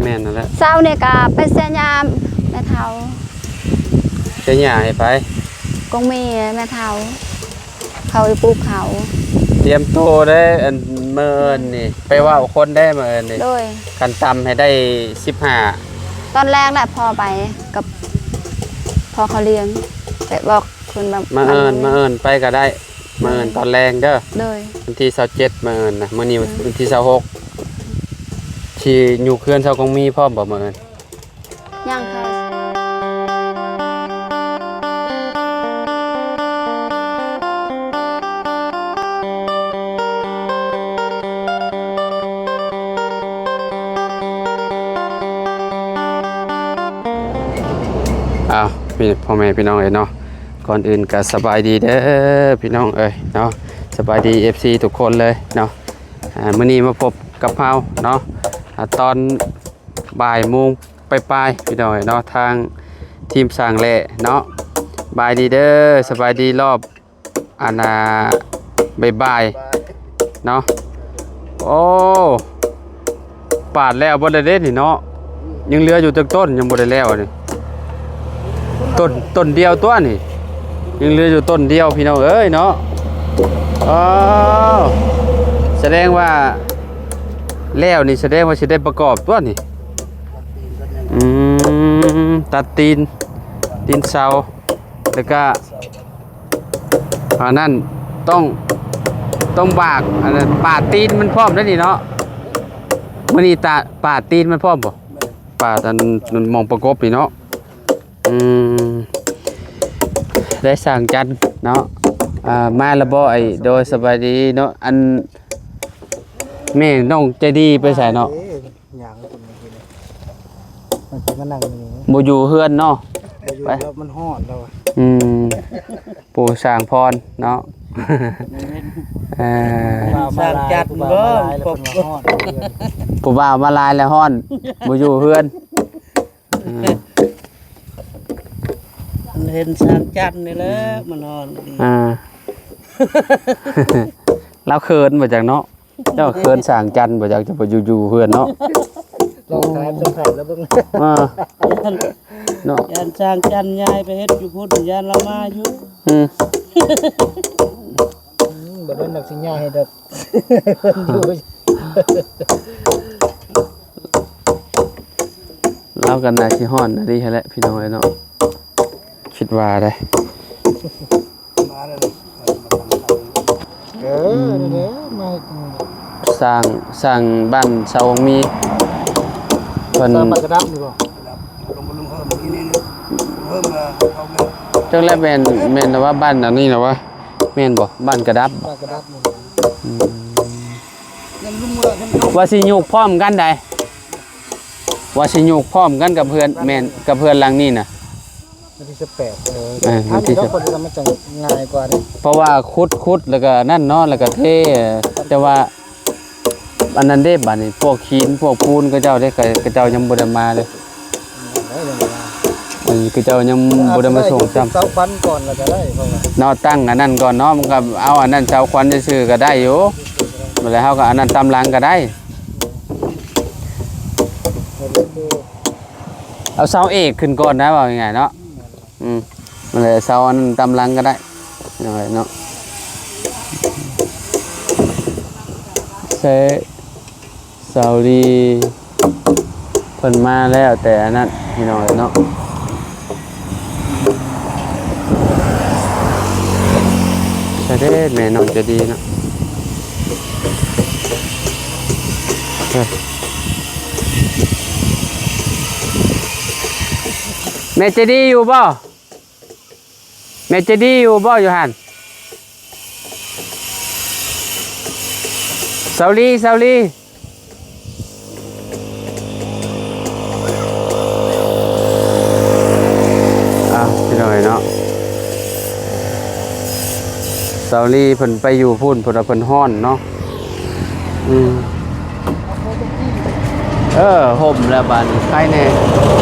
ແມ່ນນັ້ນແຫຼະ. ເຊົ້ານີ້ກໍໄປເສຍຫຍ້າແມ່ເຖົ້າ. ເສຍຫຍ້າໃຫ້ໃຜ? ກົງມີແມ່ເຖົ້າ ເຂົາໄປປູກເຂົ້າ. ຕຽມໂຕເດ້ ອັນ ມື້ອື່ນນີ້ ໄປເວົ້າຄົນເດ້ມື້ອື່ນນີ້. ໂດຍ. ຂັ້ນຕ່ຳໃຫ້ໄດ້ສິບຫ້າ. ຕອນແລກແຫຼະ ພໍ່ໄປກັບພໍ່ເຂົາລ້ຽງ ໄປບອກເພິ່ນວ່າ ມື້ອື່ນ ມື້ອື່ນໄປກໍໄດ້. ມື້ອື່ນຕອນແລງເດີ. ໂດຍ. ວັນທີຊາວເຈັດ ມື້ອື່ນນະ, ມື້ນີ້ ໂດຍ ວັນທີຊາວຫົກ ຊິຍົກເຮືອນເສົາກົງມີພ້ອມບໍ່ມື້ອື່ນ? ຍັງເຂົາ. ອ້າວ ພີ່ ພໍ່ແມ່ພີ່ນ້ອງເອີຍເນາະ, ກ່ອນອື່ນກໍສະບາຍດີເດີພີ່ນ້ອງເອີຍເນາະ, ສະບາຍດີ ເອັຟຊີ ທຸກຄົນເລີຍເນາະ. ອ່າ ມື້ນີ້ມາພົບກັບເຮົາເນາະ ອ່າ ຕອນບ່າຍໂມງປາຍໆ ພີ່ນ້ອງເອີຍເນາະ, ທາງທີມສ້າງແຫຼະເນາະ. ສະບາຍດີເດີ ສະບາຍດີລອບ ອັນນ່າ ບ່າຍໆເນາະ. ໂອ້ ປາດແລ້ວເບິດແລ້ວເດ້ນີ້ເນາະ, ຍັງເຫຼືອຢູ່ຈັກຕົ້ນຍັງບໍ່ໄດ້ແລ້ວນີ້? ຕົ້ນ ຕົ້ນດຽວຕົວະນີ້, ຍັງເຫຼືອຢູ່ຕົ້ນດຽວພີ່ນ້ອງເອີຍເນາະ. ອໍ ສະແດງວ່າແລ້ວນີ້ ສະແດງວ່າຊິໄດ້ປະກອບຕົວະນີ້. ອືມ ຕັດຕີນ ຕີນເສົາ ແລ້ວກະ ອັນນັ້ນຕ້ອງ ຕ້ອງບາກ ອັນນັ້ນປາດຕີນມັນພ້ອມໄດ໋ນີ້ເນາະ. ມື້ນີ້ຕາ ປາດຕີນມັນພ້ອມບໍ່? ປາດອັນ ອັນໝ່ອງປະກົບນີ້ເນາະ. ອືມ ໄດ້ຊ່າງຈັນເນາະ. ອ່າ ມາແລ້ວບໍ່? ໄອ້ ໂດຍ ສະບາຍດີເນາະ. ອັນ ແມ່ນ້ອງໃຈດີໄປໃສເນາະ? ຫຍັງຄົນນີ້ ມັນຊິມານັ່ງຢູ່ນີ້ ບໍ່ຢູ່ເຮືອນເນາະ. ບໍ່ຢູ່ ໄປ ແລ້ວມັນຮ້ອນແລ້ວ. ອືມ ປູ່ສ້າງພອນເນາະ. ເອີ ສ້າງຈັນບໍ່? ຜູ້ບ່າວມາຫຼາຍແລ້ວຮ້ອນ ຜູ້ບ່າວມາຫຼາຍແລ້ວຮ້ອນ ບໍ່ຢູ່ເຮືອນ. ອືມ ເຫັນຊ່າງຈັນນີ້ແຫຼະ ມັນຮ້ອນ. ອ່າ ລາວເຂີນບໍ່ຈັກເນາະ. ເຈົ້າເຂີນຊ່າງຈັນບໍ່ ຢາກຈະໄປຢູ່ ຢູ່ເຮືອນເນາະ. ລອງຖາມ ລອງຖາມລາວເບິ່ງ. ເອີ ເນາະ ຢ້ານຊ່າງຈັນຍ້າຍໄປເຮັດຢູ່ພຸ້ນ ຢ້ານລາວມາຢູ່. ອືມ ອືມ ບໍ່ໂດນດອກ ຊິຍ້າຍໃຫ້ດອກ ເພິ່ນຢູ່. ລາວກໍໜ້າຊິຮ້ອນອີ່ຫຼີຫັ້ນແຫຼະ ພີ່ນ້ອງເອີຍເນາະ. ຄິດວ່າໄດ໋. ເອີ ນີ້ແຫຼະ ມາເຮັດ ສ້າງ ສ້າງບ້ານເຊົາມີ ເພິ່ນສ້າງບ້ານກະດັບນີ້ບໍ່? ຈັກແລ້ວແມ່ນ ແມ່ນລະວ່າ ບ້ານອັນນີ້ລະວ່າ ແມ່ນບໍ່? ບ້ານກະດັບ. ບ້ານກະດັບນີ້. ອືມ ວ່າຊິຍົກພ້ອມກັນໃດ໋ ວ່າຊິຍົກພ້ອມກັນກັບເຮືອນ ແມ່ນ ກັບເຮືອນຫຼັງນີ້ນະ. ວັນທີສິບແປດ ເອີ ເອີ ວັນທີສິບແປດ ມັນຈະງ່າຍກວ່າເດ້ ເພາະວ່າຂຸດ ຂຸດແລ້ວກໍນັ້ນເນາະ ແລ້ວກໍເທ. ແຕ່ວ່າອັນນັ້ນເດ້ ບາດນີ້ພວກຫີນພວກປູນເຂົາເຈົ້າເດ້ ເຂົາເຈົ້າຍັງບໍ່ໄດ້ມາເດ້. ເອີ ເຂົາເຈົ້າຍັງບໍ່ໄດ້ມາສົ່ງຊ້ຳ. ເສົາຂວັນກ່ອນແລ້ວກໍໄດ້ ເພາະວ່າເນາະ ຕັ້ງອັນນັ້ນກ່ອນເນາະ, ມັນກໍເອົາອັນນັ້ນເສົາຂວັນຊື່ໆກໍໄດ້ຢູ່, ແລ້ວເຮົາກໍອັນນັ້ນຕາມຫຼັງກໍໄດ້. ເອົາເສົາເອກຂຶ້ນກ່ອນນະ ເວົ້າງ່າຍໆເນາະ. ອືມ ນັ້ນແຫຼະ ເສົາອັນນັ້ນຕາມຫຼັງກໍໄດ້ ເນາະ. ໃສ່ເສົາລີເພິ່ນມາແລ້ວ ແຕ່ອັນນັ້ນ ພີ່ນ້ອງເອີຍເນາະ. ໃສ່ເດ້ແມ່ນ້ອງໃຈດີເນາະ. ເອີ ແມ່ໃຈດີຢູ່ບໍ່? ແມ່ໃຈດີຢູ່ບໍ່ຢູ່ຫັ້ນ? ສາວລີ ສາວລີ. ອ້າວ ພີ່ນ້ອງເນາະ, ສາວລີເພິ່ນໄປຢູ່ພຸ້ນ ເພິ່ນວ່າເພິ່ນຮ້ອນເນາະ. ອືມ ເອີ ຮົ່ມແລ້ວບາດນີ້ໄຄແດ່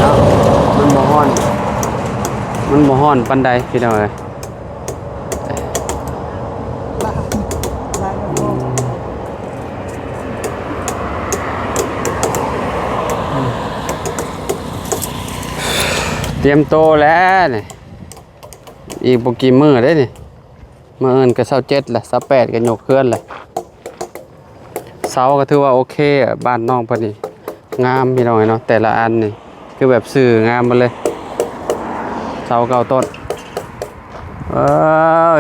ເນາະ, ມັນບໍ່ຮ້ອນ ມັນບໍ່ຮ້ອນປານໃດ ພີ່ນ້ອງເອີຍ. ອືມ ອືມ ຕຽມໂຕແລ້ວນີ້ ອີກບໍ່ກີ່ມື້ເດ້ນີ້ ມື້ອື່ນກໍຊາວເຈັດລະ ຊາວແປດກໍຍົກເຮືອນລະ. ເສົາກໍຖືວ່າໂອເຄ ບ້ານນ້ອງເພິ່ນນີ້ງາມພີ່ນ້ອງເອີຍເນາະ ແຕ່ລະອັນນີ້ຄືແບບຊື່ງາມໝົດເລີຍ ເສົາເກົ້າຕົ້ນ. ເອີ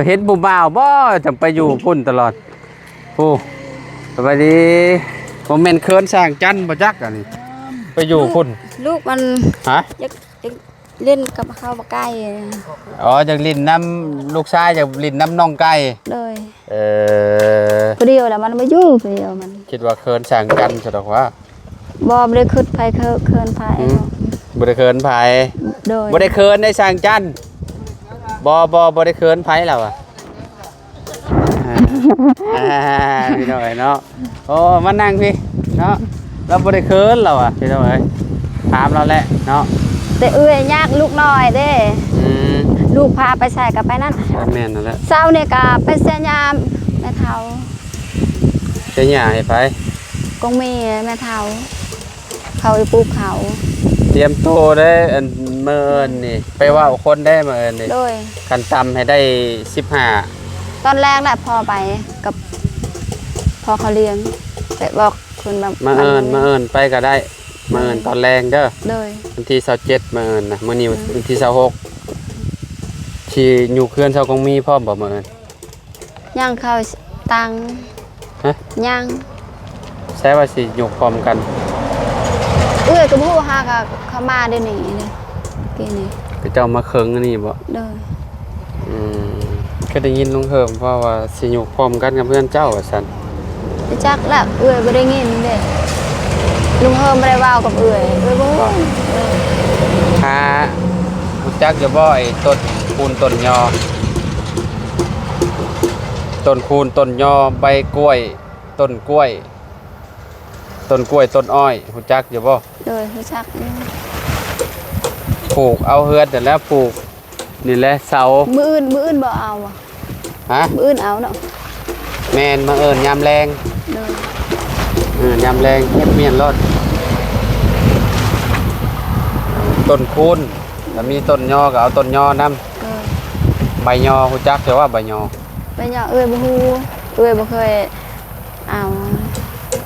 ເຫັນຜູ້ບ່າວບໍ່ ຈັ່ງໄປຢູ່ພຸ້ນຕະຫຼອດ. ໂອ້ ສະບາຍດີ. ບໍ່ແມ່ນເຂີນຊ່າງຈັນບໍ່ຈັກອັນນີ້ ໄປຢູ່ພຸ້ນ. ລູກມັນ ຮະ? ຢາກ ຢາກຫຼິ້ນກັບເຮົາບໍ່ໄກ່. ອໍ ຢາກຫຼິ້ນນຳລູກຊາຍ ຢາກຫຼິ້ນນຳນ້ອງໄກ່. ໂດຍ. ເອີ ຜູ້ດຽວລະ ມັນມາຢູ່ຜູ້ດຽວມັນ. ຄິດວ່າເຂີນຊ່າງຈັນຊະດອກວ່າ. ບໍ່ ບໍ່ໄດ້ຄິດໃຜເຂີນໃຜ. ອືມ ບໍ່ໄດ້ເຂີນໃຜ. ໂດຍ. ບໍ່ໄດ້ເຂີນໃດຊ່າງຈັນ. ບໍ່ ບໍ່ ບໍ່ໄດ້ເຂີນໃຜລາວອະ. ອ່າ ພີ່ນ້ອງເອີຍເນາະ. ໂອ້ ມານັ່ງພີ້ເນາະ ລາວບໍ່ໄດ້ເຂີນລາວອະ ພີ່ນ້ອງເອີຍ ຖາມລາວແຫຼະເນາະ. ແຕ່ເອື້ອຍຍາກລູກນ້ອຍເດ້. ອືມ ລູກພາໄປໃສກໍໄປນັ້ນ. ແມ່ນນັ້ນແຫຼະ. ເຊົ້ານີ້ກໍໄປເສຍຫຍ້າແມ່ເຖົ້າ. ເສຍຫຍ້າໃຫ້ໃຜ? ກົງມີແມ່ເຖົ້າ. ເຂົາໄປປູກເຂົາ. ຕຽມໂຕເດ້ ອັນ ມື້ອື່ນນີ້ ໄປເວົ້າຄົນເດ້ມື້ອື່ນນີ້. ໂດຍ. ຂັ້ນຕ່ຳໃຫ້ໄດ້ສິບຫ້າ. ຕອນແລງແຫຼະ ພໍ່ໄປກັບພໍ່ເຂົາລ້ຽງ ໄປບອກເພິ່ນວ່າ ມື້ອື່ນ ມື້ອື່ນໄປກໍໄດ້ ມື້ອື່ນຕອນແລງເດີ. ໂດຍ. ວັນທີຊາວເຈັດມື້ອື່ນນະ ມື້ນີ້ ອືມ ວັນທີຊາວຫົກ ຊິຍົກເຮືອນເຊົາກົງມີພ້ອມບໍ່ມື້ອື່ນ? ຍັງ ເຂົາຕັ້ງ. ຮະ? ຍັງ. ໃສວ່າຊິຍົກພ້ອມກັນ? ເອື້ອຍກໍບໍ່ຮູ້ ຫາກໍເຂົາມາດຽວນີ້ເດ້ ກີ້ນີ້. ເຂົາເຈົ້າມາເຄິ່ງອັນນີ້ບໍ? ໂດຍ. ອືມ ຄືໄດ້ຍິນລຸງເຮີມເວົ້າວ່າຊິຍົກພ້ອມກັນກັບເຮືອນເຈົ້າວ່າຊັ້ນ. ຈັກລະ ເອື້ອຍບໍ່ໄດ້ຍິນເດ້ ລຸງເຮີມບໍ່ໄດ້ເວົ້າກັບເອື້ອຍ ເອື້ອຍບໍ່ຮູ້. ເອີ ຫາ ຮູ້ຈັກຢູ່ບໍ່ ໄອ້ຕົ້ນຄູນຕົ້ນຍໍ ຕົ້ນຄູນຕົ້ນຍໍ ໃບກ້ວຍ ຕົ້ນກ້ວຍ ຕົ້ນກ້ວຍ ຕົ້ນອ້ອຍ ຮູ້ຈັກຢູ່ບໍ່? ໂດຍ ຮູ້ຈັກຢູ່. ປູກເອົາເຮືອນນັ້ນແຫຼະ ປູກ ນີ້ແຫຼະເສົາ. ມື້ອື່ນ ມື້ອື່ນບໍ່ເອົາບໍ່? ຮະ? ມື້ອື່ນເອົາເນາະ. ແມ່ນ ມື້ອື່ນຍາມແລງ. ໂດຍ. ເອີ ຍາມແລງເກັບມ້ຽນໂລດ. ຕົ້ນຄູນ ກໍມີຕົ້ນຍໍ ກໍເອົາຕົ້ນຍໍນຳ. ໂດຍ. ໃບຍໍ ຮູ້ຈັກຢູ່ບໍ່ ໃບຍໍ? ໃບຍໍ ເອື້ອຍບໍ່ຮູ້ ເອື້ອຍບໍ່ເຄີຍເອົາ.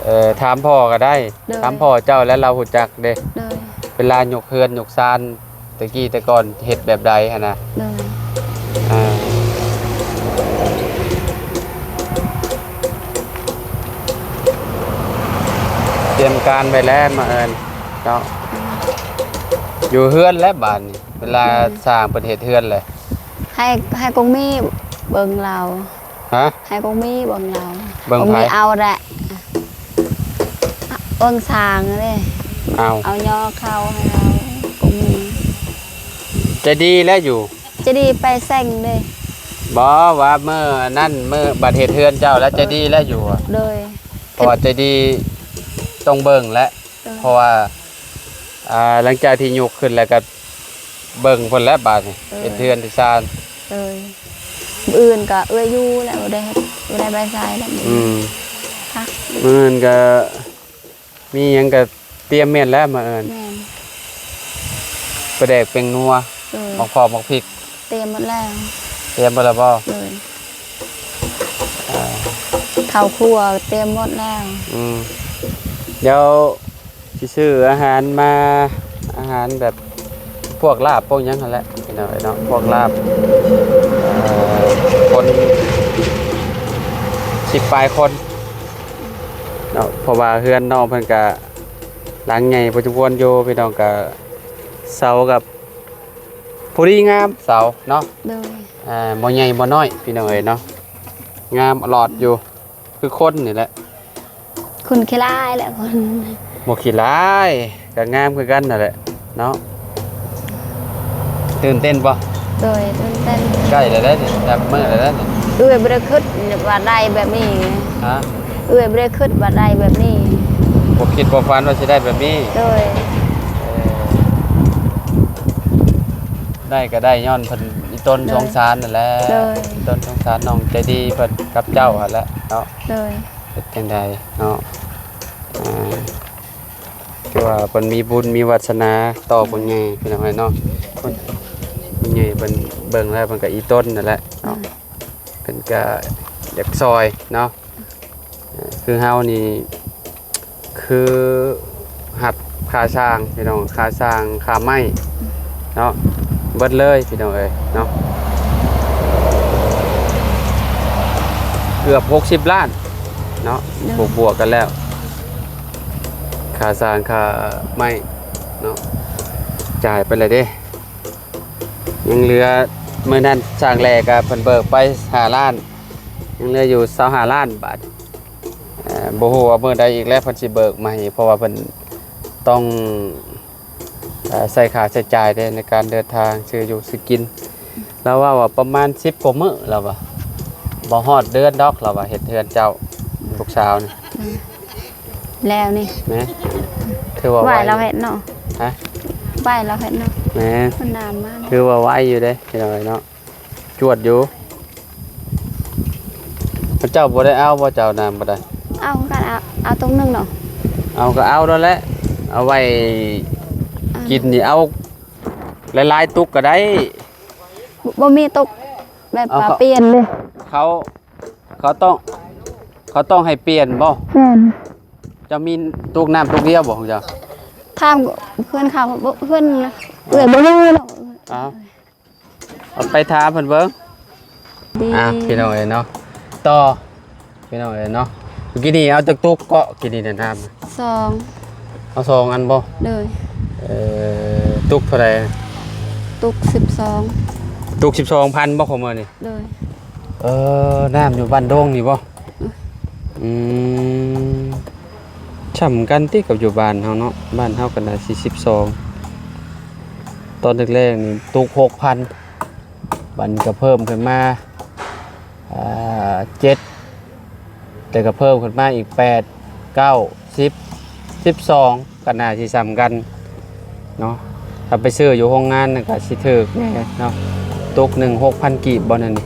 ເອີ ຖາມພໍ່ກໍໄດ້. ໂດຍ. ຖາມພໍ່ເຈົ້າແຫຼະ ລາວຮູ້ຈັກເດ້. ໂດຍ. ເວລາຍົກເຮືອນຍົກຊານ ແຕ່ກີ້ແຕ່ກ່ອນເຮັດແບບໃດຫັ້ນນະ? ໂດຍ. ອ່າ ຕຽມການໄວ້ແລ້ວ ມະເອີນເນາະ. ອືມ. ຢູ່ເຮືອນແລ້ວບາດນີ້ ເວລາ ອືມ ສ້າງເພິ່ນເຮັດເຮືອນແຫຼະ ໃຫ້ ໃຫ້ກົງມີເບິ່ງລາວ. ຮະ? ໃຫ້ກົງມີເບິ່ງລາວ. ເບິ່ງໃຜ? ກົງມີເອົາແຫຼະ ເບິ່ງຊ່າງເດ້. ເອົາ ເອົາຍໍເຂົ້າໃຫ້ລາວ ກົງມີ. ໃຈດີແລ້ວຢູ່ ໃຈດີໄປເສັງເດ້. ບໍ່ ວ່າມື້ນັ້ນ ມື້ບັດເຮັດເຮືອນເຈົ້າແລ້ວ ໂດຍ ໃຈດີແລ້ວຢູ່. ໂດຍ. ເພາະວ່າໃຈດີຕ້ອງເບິ່ງແຫຼະ. ໂດຍ. ເພາະວ່າ ອ່າ ຫຼັງຈາກທີ່ຍົກຂຶ້ນແລ້ວກໍເບິ່ງເພິ່ນແຫຼະບາດນີ້. ໂດຍ. ເຮັດເຮືອນເຮັດຊານ. ໂດຍ. ມື້ອື່ນກໍເອື້ອຍຢູ່ແຫຼະ ບໍ່ໄດ້ເຮັດ ບໍ່ໄດ້ໄປໃສແລ້ວ. ອືມ. ພັກ. ມື້ອື່ນກໍມີຫຍັງກໍຕຽມແມ່ນແລ້ວມື້ອື່ນ. ແມ່ນ. ປາແດກ ແປ້ງນົວ. ໂດຍ. ໝາກພອກ ໝາກພິກ. ຕຽມໝົດແລ້ວ. ຕຽມໝົດແລ້ວບໍ່? ໂດຍ. ອ່າ ເຂົ້າຄົວຕຽມໝົດແລ້ວ. ອືມ. ດຽວຊິຊື້ອາຫານມາ ອາຫານແບບພວກລາບພວກຫຍັງຫັ້ນແຫຼະ ພີ່ນ້ອງເອີຍເນາະ ພວກລາບ ເອີ ຄົນສິບປາຍຄົນເນາະ ເພາະວ່າເຮືອນນ້ອງເພິ່ນກະຫຼັງໃຫຍ່ພໍສົມຄວນຢູ່ ພີ່ນ້ອງ ກະເສົາກັບ ພໍດີງາມເສົາເນາະ. ໂດຍ. ອ່າ ບໍ່ໃຫຍ່ບໍ່ນ້ອຍ ພີ່ນ້ອງເອີຍເນາະ ງາມຫຼອດຢູ່ ຄືຄົນນີ້ແຫຼະ ຄົນຂີ້ລ້າຍແຫຼະ ຄົນ ບໍ່ຂີ້ລ້າຍ ກໍງາມຄືກັນນັ້ນແຫຼະເນາະ. ຕື່ນເຕັ້ນບໍ່? ໂດຍ ຕື່ນເຕັ້ນ. ໃກ້ແລ້ວເດ້ນີ້ ນັບມື້ແລ້ວເດ້ນີ້. ເອື້ອຍບໍ່ໄດ້ຄິດວ່າໄດ້ແບບນີ້. ຮະ? ເອື້ອຍບໍ່ໄດ້ຄິດວ່າໄດ້ແບບນີ້. ບໍ່ຄິດບໍ່ຝັນວ່າຊິໄດ້ແບບນີ້. ໂດຍ. ເອີ ໄດ້ກໍໄດ້ຍ້ອນເພິ່ນອີ່ຕົນ ໂດຍ ສົງສານນັ້ນແຫຼະ. ໂດຍ. ອີ່ຕົນສົງສານນ້ອງໃຈດີເພິ່ນກັບເຈົ້າຫັ້ນແຫຼະເນາະ. ໂດຍ. ເຮັດຈັ່ງໃດເນາະ ອ່າ ຄືວ່າເພິ່ນມີບຸນມີວາສະໜາຕໍ່ຜູ້ໃຫຍ່ ພີ່ນ້ອງເອີຍເນາະ. ຜູ້ໃຫຍ່ເພິ່ນເບິ່ງແລ້ວ ເພິ່ນກໍອີຕົນນັ້ນແຫຼະເນາະ ເພິ່ນກໍຢາກຊ່ອຍເນາະ. ຄືເຮົານີ້ ຄືຮັບຄ່າສ້າງພີ່ນ້ອງ ຄ່າສ້າງ ຄ່າໄມ້ເນາະ ເບິດເລີຍພີ່ນ້ອງເອີຍເນາະ ເກືອບຫົກສິບລ້ານເນາະ ໂດຍ ບວກໆກັນແລ້ວ ຄ່າສ້າງ ຄ່າໄມ້ເນາະ ຈ່າຍໄປແລ້ວເດ້. ຍັງເຫຼືອ ມື້ນັ້ນຊ່າງແຫຼກະເພິ່ນເບີກໄປຫ້າລ້ານ ຍັງເຫຼືອຢູ່ຊາວຫ້າລ້ານບາດ. ເອີ ບໍ່ຮູ້ວ່າມື້ໃດອີກແລ້ວເພິ່ນຊິເບີກໃໝ່ ເພາະວ່າເພິ່ນຕ້ອງ ເອີ ໃຊ້ຄ່າໃຊ້ຈ່າຍເດ້ ໃນການເດີນທາງ ຊື້ຢູ່ຊື້ກິນ. ລາວເວົ້າວ່າປະມານສິບກວ່າມື້ ລາວວ່າ ບໍ່ຮອດເດືອນດອກ ລາວວ່າ ເຮັດເຮືອນເຈົ້າ ລູກສາວນີ້ ແລ້ວນີ້ ແມ່ນ ຖືວ່າໄວ ໄວລາວເຮັດເນາະ ຮະ ໄວລາວເຮັດເນາະ ແມ່ນ ມັນນານມາກ ຖືວ່າໄວຢູ່ເດ້ ພີ່ນ້ອງເອີຍເນາະ ຈວດຢູ່. ເຈົ້າບໍ່ໄດ້ເອົາບໍ່ ເຈົ້ານ້ຳບໍ່ໄດ້ ເອົາຄືກັນ ເອົາ ເອົາຕຸກໜຶ່ງເນາະ ເອົາກໍເອົາແລ້ວແຫຼະ ເອົາໄວ້ ອ່າ ກິນນີ້ ເອົາຫຼາຍໆຕຸກກໍໄດ້ ບໍ່ ບໍ່ມີຕຸກແບບ ເອົາ ວ່າ ເຂົາ ປ່ຽນເລີຍ ເຂົາ ເຂົາຕ້ອງ ເຂົາຕ້ອງໃຫ້ປ່ຽນບໍ່? ແມ່ນ. ເຈົ້າມີຕຸກນ້ຳຕຸກດຽວບໍ່ຂອງເຈົ້າ? ຖາມເພື່ອນເຂົາ ເພື່ອນເອື້ອຍບໍ່ຮູ້ເນາະ. ເອົາ ເອົາໄປຖາມເພິ່ນເບິ່ງ. ອ່າ ພີ່ນ້ອງເອີຍເນາະ ຕໍ່ ພີ່ນ້ອງເອີຍເນາະ ກີ້ນີ້ເອົາຈັກຕຸກເກາະ ກີ້ນີ້ແນະນ້ຳ? ສອງ. ເອົາສອງອັນບໍ່? ໂດຍ. ເອີ ຕຸກເທົ່າໃດ? ຕຸກສິບສອງ. ຕຸກສິບສອງພັນບໍ່ຂອງມື້ນີ້? ໂດຍ. ເອີ ນ້ຳຢູ່ບ້ານດົງນີ້ບໍ່? ອືມ ອືມ ຊ່ຳກັນຕິກັບຢູ່ບ້ານເຮົາເນາະ ບ້ານເຮົາກໍໜ້າຊິສິບສອງ ຕອນແລກໆນີ້ຕຸກຫົກພັນ ບັດນີ້ກໍເພີ່ມຂຶ້ນມາ ອ່າ ເຈັດ ແຕ່ກໍເພີ່ມຂຶ້ນມາອີກແປດ ເກົ້າ ສິບ ສິບສອງ ກໍໜ້າຊິສ່ຳກັນເນາະ. ຖ້າໄປຊື້ຢູ່ໂຮງງານນັ້ນກໍຊິຖືກແດ່ເນາະ ຕຸກໜຶ່ງຫົກພັນກີບບໍ່ນັ້ນນີ້?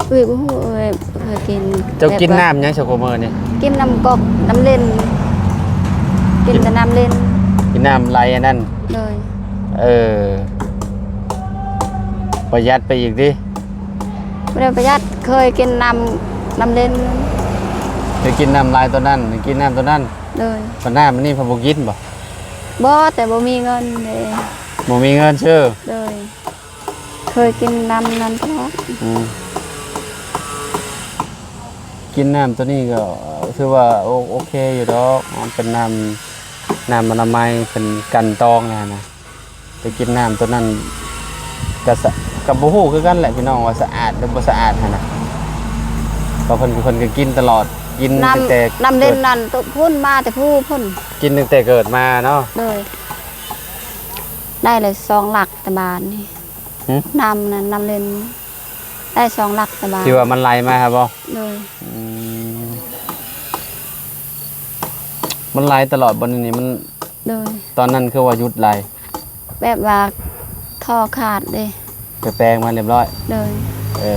ເອີຍ ບໍ່ຮູ້ເອີຍ ເຄີຍກິນ. ເຈົ້າກິນນ້ຳຫຍັງຊະຄູ່ມື້ນີ້? ກິນນ້ຳກອກ ນ້ຳເລນ ກິນແຕ່ນ້ຳເລນ ກິນນ້ຳໄຫຼອັນນັ້ນ. ໂດຍ. ເອີ ປະຢັດໄປອີກຕິ? ບໍ່ໄດ້ປະຢັດ ເຄີຍກິນນ້ຳ ນ້ຳເລນ ໄດ້ກິນນ້ຳລາຍຕົວນັ້ນ ໄດ້ກິນນ້ຳຕົວນັ້ນ. ໂດຍ. ບັດນ້ຳອັນນີ້ເພິ່ນບໍ່ກິນບໍ່? ບໍ່ ແຕ່ບໍ່ມີເງິນເດ້ ບໍ່ມີເງິນຊື້. ໂດຍ. ເຄີຍກິນນ້ຳນັ້ນຕະຫຼອດ. ອືມ ກິນນ້ຳຕົວນີ້ກໍຖືວ່າໂອ ໂອເຄຢູ່ດອກ ມັນເປັນນ້ຳ ນ້ຳອະນາໄມ ເພິ່ນກັ່ນຕອງແລ້ວນະ. ໄປກິນນ້ຳຕົວນັ້ນ ກະສະ ກະບໍ່ຮູ້ຄືກັນແຫຼະພີ່ນ້ອງວ່າສະອາດຫຼືບໍ່ສະອາດຫັ້ນນະ ເພາະເພິ່ນ ເພິ່ນກະກິນຕະຫຼອດ ກິນຕັ້ງແຕ່ ນ້ຳເລນນັ້ນ ພຸ້ນ ມາແຕ່ພູ້ນ ກິນຕັ້ງແຕ່ເກີດມາເນາະ. ໂດຍ. ໄດ້ແລ້ວສອງຫຼັກແຕ່ບາດນີ້. ຫຶ? ນ້ຳນັ້ນ ນ້ຳເລນ ໄດ້ສອງຫຼັກແຕ່ບາດ ທີ່ວ່າມັນໄຫຼມາຫັ້ນບໍ່? ໂດຍ. ອືມ ມັນໄຫຼຕະຫຼອດບໍ່ນີ້? ມັນ ໂດຍ. ຕອນນັ້ນຄືວ່າຢຸດໄຫຼ? ແບບວ່າທໍ່ຂາດເດ້ ໄປແປງມາຮຽບຮ້ອຍ. ໂດຍ. ເອີ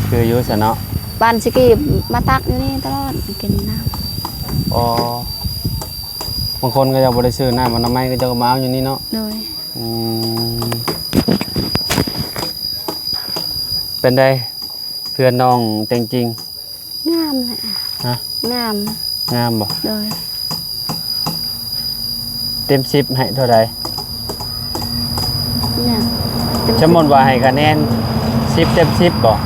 ຄືຢູ່ຊະເນາະ ບ້ານຊິກີມາຕັກຢູ່ນີ້ຕະຫຼອດ ກິນນ້ຳ. ອໍ ບາງຄົນເຂົາເຈົ້າບໍ່ໄດ້ຊື້ນ້ຳອະນາໄມ ເຂົາເຈົ້າກໍມາເອົາຢູ່ນີ້ເນາະ. ໂດຍ. ອືມ ເປັນໃດເພື່ອນນ້ອງແຕງຈິງ? ງາມແຫຼະ. ຮະ? ງາມ. ງາມບໍ່? ໂດຍ. ເຕັມສິບໃຫ້ເທົ່າໃດ? ເຕັມສິບ ສົມມຸດວ່າໃຫ້ຄະແນນສິບເຕັມສິບບໍ່?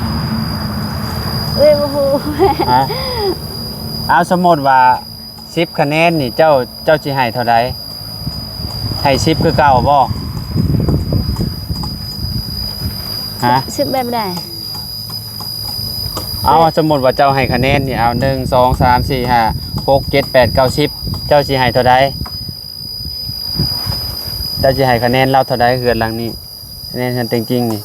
ເອີຍ ບໍ່ຮູ້. ຮະ? ເອົາ ສົມມຸດວ່າ ສິບຄະແນນນີ້ ເຈົ້າ ເຈົ້າຊິໃຫ້ເທົ່າໃດ? ໃຫ້ສິບຄືເກົ່າບໍ່? ຮະ? ສິບແບບໃດ? ເອົາ ສົມມຸດວ່າເຈົ້າໃຫ້ຄະແນນນີ້ ເອົາ ໜຶ່ງ ສອງ ສາມ ສີ່ ຫ້າ ຫົກ ເຈັດ ແປດ ເກົ້າ ສິບ ເຈົ້າຊິໃຫ້ເທົ່າໃດ? ເຈົ້າຊິໃຫ້ຄະແນນລາວເທົ່າໃດ ເຮືອນຫຼັງນີ້? ຄະແນນເຮືອນແຕງຈິງນີ້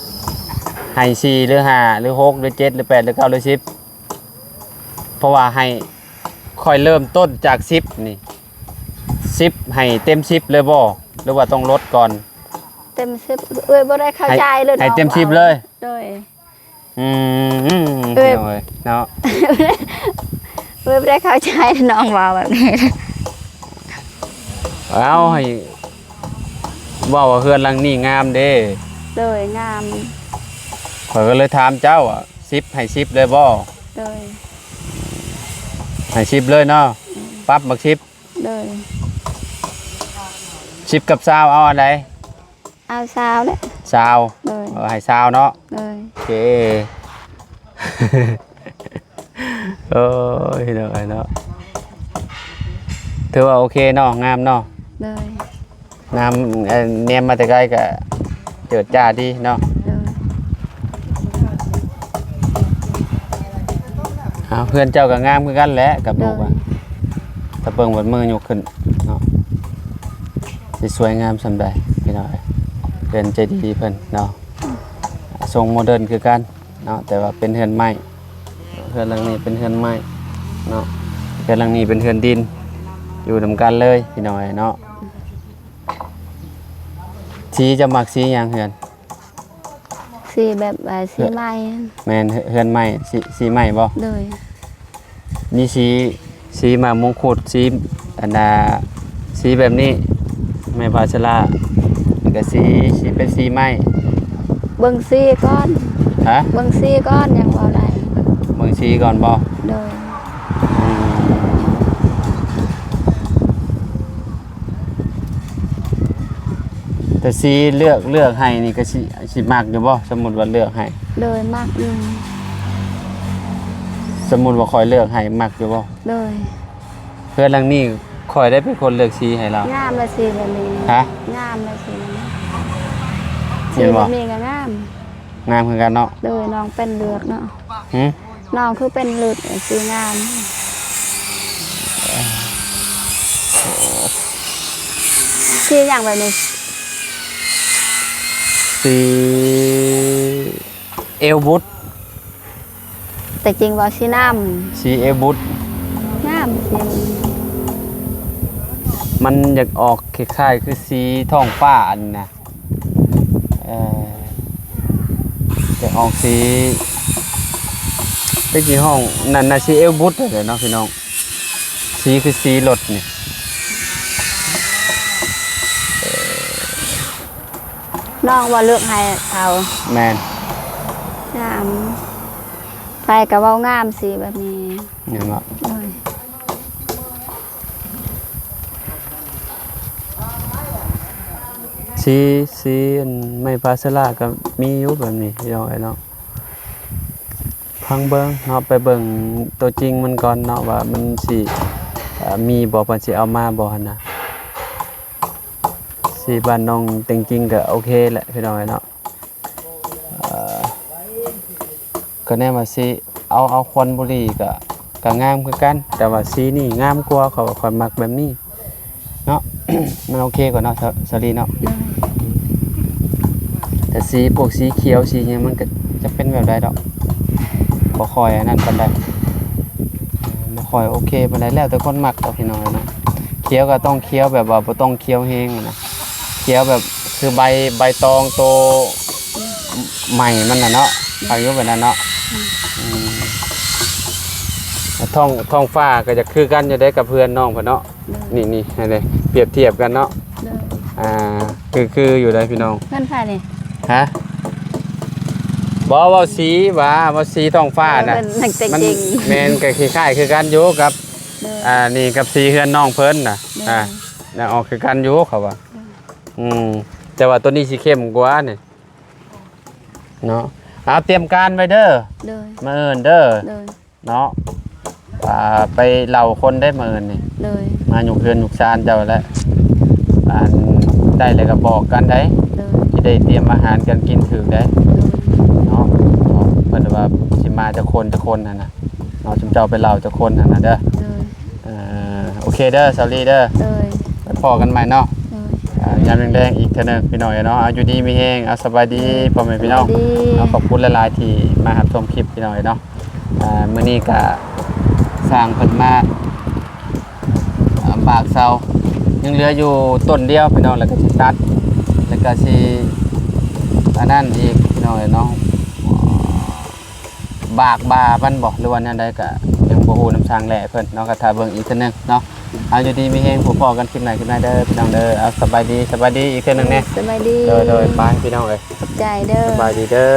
ໃຫ້ສີ່ ຫຼື ຫ້າ ຫຼື ຫົກ ຫຼື ເຈັດ ຫຼື ແປດ ຫຼື ເກົ້າ ຫຼື ສິບ? ເພາະວ່າໃຫ້ ຂ້ອຍເລີ່ມຕົ້ນຈາກສິບນີ້ ສິບໃຫ້ເຕັມສິບເລີຍບໍ່ ຫຼືວ່າຕ້ອງລົດກ່ອນ? ເຕັມສິບ ເອື້ອຍບໍ່ໄດ້ເຂົ້າໃຈເລີຍ. ໃຫ້ເຕັມສິບເລີຍ? ໂດຍ. ອືມ ເອີຍ ເນາະ ເອື້ອຍບໍ່ໄດ້ເຂົ້າໃຈນ້ອງເວົ້າແບບນີ້. ເອົາ ໃຫ້ ເວົ້າວ່າເຮືອນຫຼັງນີ້ງາມເດ້. ໂດຍ ງາມ. ຂ້ອຍກໍເລີຍຖາມເຈົ້າ ສິບໃຫ້ສິບເລີຍບໍ່? ໂດຍ ໃຫ້ສິບເລີຍເນາະ. ອືມ ປັບບັກສິບ. ໂດຍ ສິບກັບຊາວ ເອົາອັນໃດ? ເອົາຊາວແຫຼະ. ຊາວ. ໂດຍ ເອົາໃຫ້ຊາວເນາະ. ໂດຍ ໂອເຄ. ໂອ້ຍ ພີ່ນ້ອງເອີຍເນາະ ຖືວ່າໂອເຄເນາະ ງາມເນາະ. ໂດຍ ງາມ. ເອີ ແນມມາແຕ່ໄກກໍເຈີດຈ້າດີເນາະ. ໂດຍ ເອົາ ເຮືອນເຈົ້າກໍງາມຄືກັນແຫຼະ ກັບລູກ. ໂດຍ ຕາເບິ່ງເບິດມື້ຍົກຂຶ້ນເນາະ ຊິສວຍງາມສ່ຳໃດ ພີ່ນ້ອງເອີຍ. ເປັນໃຈດີເພິ່ນເນາະ ຊົງໂມເດີນຄືກັນເນາະ ແຕ່ວ່າເປັນເຮືອນໄມ້. ເຮືອນຫຼັງນີ້ເປັນເຮືອນໄມ້ເນາະ ເຮືອນຫຼັງນີ້ເປັນເຮືອນດິນ ຢູ່ນຳກັນເລີຍ ພີ່ນ້ອງເອີຍເນາະ. ສີຈະມັກສີຫຍັງເຮືອນ? ສີແບບວ່າສີໄມ້. ແມ່ນ ເຮືອນໄມ້ ສີ ສີໄມ້ບໍ່? ໂດຍ ມີສີ ສີໝາກມົງຄຸດ ສີ ອັນນ່າ ສີແບບນີ້ ໄມ້ພາສາລາ ແລ້ວກໍສີ ສີເປັນສີໄມ້. ເບິ່ງສີກ່ອນ. ຮະ? ເບິ່ງສີກ່ອນ ຍັງເວົ້າໄດ້. ເບິ່ງສີກ່ອນບໍ່? ໂດຍ ອືມ. ແຕ່ສີເລືອກ ເລືອກໃຫ້ນີ້ກໍຊິ ຊິມັກຢູ່ບໍ່? ສົມມຸດວ່າເລືອກໃຫ້. ໂດຍ ມັກຢູ່. ສົມມຸດວ່າຂ້ອຍເລືອກໃຫ້ ມັກຢູ່ບໍ່? ໂດຍ ເຮືອນຫຼັງນີ້ຂ້ອຍໄດ້ເປັນຄົນເລືອກສີໃຫ້ລາວ. ງາມລະສີແບບນີ້. ຮະ? ງາມລະສີແບບນີ້. ເຫັນບໍ່? ສີແບບນີ້ກໍງາມ. ງາມຄືກັນເນາະ. ໂດຍ ນ້ອງເປັນເລືອກເນາະ. ຫື? ນ້ອງຄືເປັນເລືອກສີງາມ. ສີຫຍັງແບບນີ້? ສີເອວບຸດ. ແຕ່ຈິງວ່າສີນ້ຳ. ສີເອວບຸດ. ງາມສີ. ມັນຢາກອອກຄ້າຍໆຄືສີທ້ອງຟ້າອັນນະ. ເອີ ຈະອອກສີ ເປັນສີຫ້ອງນັ້ນນະ ສີເອວບຸດຫັ້ນແຫຼະເນາະ ພີ່ນ້ອງ. ສີຄືສີລົດນີ້. ນ້ອງວ່າເລືອກໃຫ້ເຂົາ. ແມ່ນ. ງາມ. ໃຜກໍເວົ້າງາມສີແບບນີ້. ແມ່ນບໍ່? ໂດຍ. ສີ ສີອັນໄມ້ພາສາລາກໍມີຢູ່ແບບນີ້ ພີ່ນ້ອງເອີຍເນາະ. ຟັງເບິ່ງເນາະ ໄປເບິ່ງຕົວຈິງມັນກ່ອນເນາະ ວ່າມັນຊິ ເອີ ມີບໍ່ ເພິ່ນຊິເອົາມາບໍ່ຫັ້ນນະ. ສີບ້ານນ້ອງແຕ່ງຈິງກໍໂອເຄແຫຼະ ພີ່ນ້ອງເອີຍເນາະ. ເອີ ກໍແນວວ່າຊິເອົາ ເອົາຄວັນບູລີກໍ ກໍງາມຄືກັນ ແຕ່ວ່າສີນີ້ງາມກວ່າ ຂ້ອຍວ່າຂ້ອຍມັກແບບນີ້ເນາະ. ມັນໂອເຄກວ່າເນາະ ສາ ສາລີເນາະ. ໂດຍ. ແຕ່ສີ ພວກສີຂຽວ ສີຫຍັງ ມັນກໍຈະເປັນແບບໃດດອກ ບໍ່ຄ່ອຍອັນນັ້ນປານໃດ ບໍ່ຄ່ອຍໂອເຄປານໃດ ແລ້ວແຕ່ຄົນມັກດອກ ພີ່ນ້ອງເອີຍເນາະ. ຂຽວກໍຕ້ອງຂຽວແບບວ່າບໍ່ຕ້ອງຂຽວແຮງນະ ຂຽວແບບຄືໃບ ໃບຕອງໂຕໃໝ່ມັນນະເນາະ ອືມ ອາຍຸແບບນັ້ນເນາະ. ອືມ ອືມ ທ້ອງ ທ້ອງຟ້າກໍຢາກຄືກັນຢູ່ເດ້ກັບເຮືອນນ້ອງເພິ່ນເນາະ. ໂດຍ. ນີ້ ນີ້ ໃຫ້ເດ້ ປຽບທຽບກັນເນາະ. ໂດຍ. ອ່າ ຄື ຄືຢູ່ໃດພີ່ນ້ອງ. ເຮືອນໃຜນີ້? ຮະ? ບໍ່ ເວົ້າສີຫວາ ເວົ້າສີທ້ອງຟ້ານະ. ເອີ ມັນ ມັນແມ່ນກໍຄ້າຍໆຄືກັນຢູ່ກັບ ໂດຍ ອ່າ ນີ້ກັບສີເຮືອນນ້ອງເພິ່ນນະ. ໂດຍ. ອ່າ ນະ ອອກຄືກັນຢູ່ເຂົາວ່າ. ໂດຍ. ອືມ ແຕ່ວ່າໂຕນີ້ຊິເຂັ້ມກວ່ານີ້ເນາະ. ເອົາ ຕຽມການໄວ້ເດີ. ໂດຍ. ມື້ອື່ນເດີ. ໂດຍ. ເນາະ ອ່າ ໄປເລົ່າຄົນໄດ້ມື້ອື່ນນີ້. ໂດຍ. ມາຍົກເຮືອນຍົກຊານເຈົ້າແຫຼະ ອັນ ໄດ້ແລ້ວກໍບອກກັນໄດ້. ໂດຍ. ຊິໄດ້ຕຽມອາຫານການກິນຖືກໄດ້. ໂດຍ. ເນາະ ເພິ່ນວ່າຊິມາຈັກຄົນ ຈັກຄົນຫັ້ນນະເນາະ ຊຸມເຈົ້າໄປເລົ່າຈັກຄົນຫັ້ນນະເດີ. ໂດຍ. ເອີ ໂອເຄເດີ ສາວລີເດີ. ໂດຍ. ໄປພໍ້ກັນໃໝ່ເນາະ. ໂດຍ. ອ່າ ຍາມແລງໆອີກເທື່ອໜຶ່ງ ພີ່ນ້ອງເອີຍເນາະ. ເອົາ ຢູ່ດີມີແຮງ ເອົາ ສະບາຍດີ ໂດຍ ພໍ່ແມ່ພີ່ນ້ອງ. ສະບາຍດີ. ເອົາ ຂອບຄຸນຫຼາຍໆທີ່ມາຮັບຊົມຄລິບ ພີ່ນ້ອງເອີຍເນາະ. ອ່າ ມື້ນີ້ກະຊ່າງເພິ່ນມາ ອ່າ ບາກເສົາ ຍັງເຫຼືອຢູ່ຕົ້ນດຽວ ພີ່ນ້ອງ ແລ້ວກະຊິຕັດ ແລ້ວກະຊິອັນນັ້ນອີກ ພີ່ນ້ອງເອີຍເນາະ. ບາກບ່າມັນບໍ ຫຼືວ່າແນວໃດກະຍັງບໍ່ຮູ້ນຳຊ່າງແຫຼະເພິ່ນເນາະ ກະຖ້າເບິ່ງອີກເທື່ອໜຶ່ງເນາະ. ເອົາ ຢູ່ດີມີແຮງ ພົບພໍ້ກັນຄລິບໜ້າ ຄລິບໃໝ່ເດີພີ່ນ້ອງເດີ. ເອົາ ສະບາຍດີ ສະບາຍດີອີກເທື່ອໜຶ່ງແດ່. ສະບາຍດີ ໂດຍ ໂດຍ ໄປພີ່ນ້ອງເອີຍ ຂອບໃຈເດີ ສະບາຍດີເດີ.